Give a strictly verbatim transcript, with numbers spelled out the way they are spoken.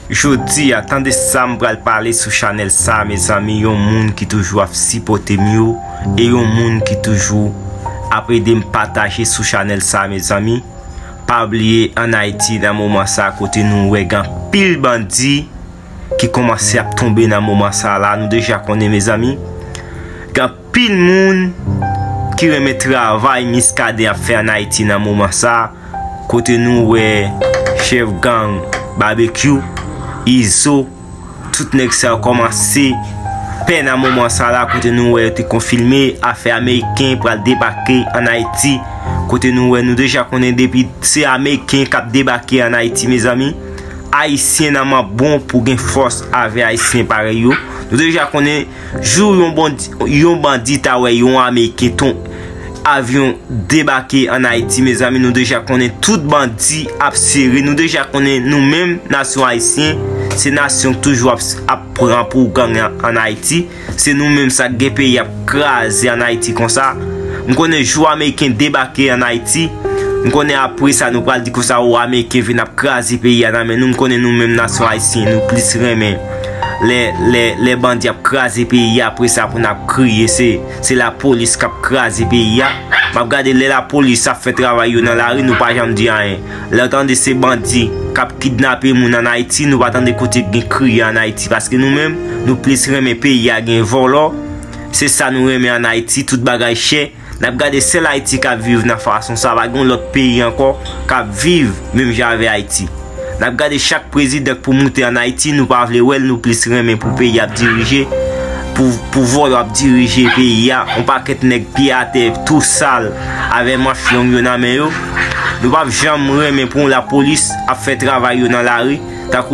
Jodi a, tande sa m pral pale sou chanèl sa, mezanmi, yon moun ki toujou ap sipòte m yo, e yon moun ki toujou ap ede m pataje sou chanèl sa, mezanmi. Pa bliye, ann Ayiti, nan moman sa, kote nou wè gen anpil bandi ki kòmanse ap tonbe nan moman sa la, nou deja konnen, mezanmi. Gen anpil moun ki renmen travay Miskaden ap fè ann Ayiti nan moman sa, kote nou wè chèf gang Babekyou, Izo, tout nèg sa yo kòmanse pè nan moman sa la, kote nou wè yo te konfime afè Ameriken pral debake ann Ayiti, kote nou wè, nou deja konnen, depi se Ameriken k ap debake ann Ayiti, mezanmi, Ayisyen nòmalman bon pou gen fòs avè Ayisyen parèy yo. Nou deja konnen, jou yon bandi, yon bandi ta wè yon Ameriken ton avyon debake ann Ayiti, mezanmi, nou deja konnen tout bandi ap sere. Nou deja konnen nou menm, nasyon ayisyen, se nasyon k toujou ap, ap pran pou gang an, ann Ayiti. Se nou menm sa k gen peyi ap kraze ann Ayiti konsa. M konnen jou Ameriken debake ann Ayiti, m konnen apre sa nou pral di konsa, o, Ameriken vin ap kraze peyi a nan men nou. M konnen nou menm, nasyon ayisyen, nou plis renmen lè, lè, lè bandi ap kraze peyi a, apre sa pou n ap kriye se, se lapolis k ap kraze peyi a. M ap gade lè lapolis ap fè travay yo nan lari, nou pa janm di anyen. Lè w tande se bandi k ap kidnape moun ann Ayiti, nou pa tande kote k gen kriye ann Ayiti, paske nou menm, nou plis renmen peyi a gen vòlò. Se sa nou renmen ann Ayiti, tout bagay chè. N ap gade sèl Ayiti k ap viv nan fason sa, pa gen yon lòt peyi ankò k ap viv menm jan avè Ayiti. N ap gade chak prezidan k pou moute ann Ayiti, nou pa vle wè l, nou plis renmen pou peyi ap dirije, pou, pou vòlò ap dirije peyi a, yon pakèt nèg pye atè tou sal avè manch long yo nan men yo. Nou p ap janm renmen pou yon lapolis ap fè travay yo nan lari, tankou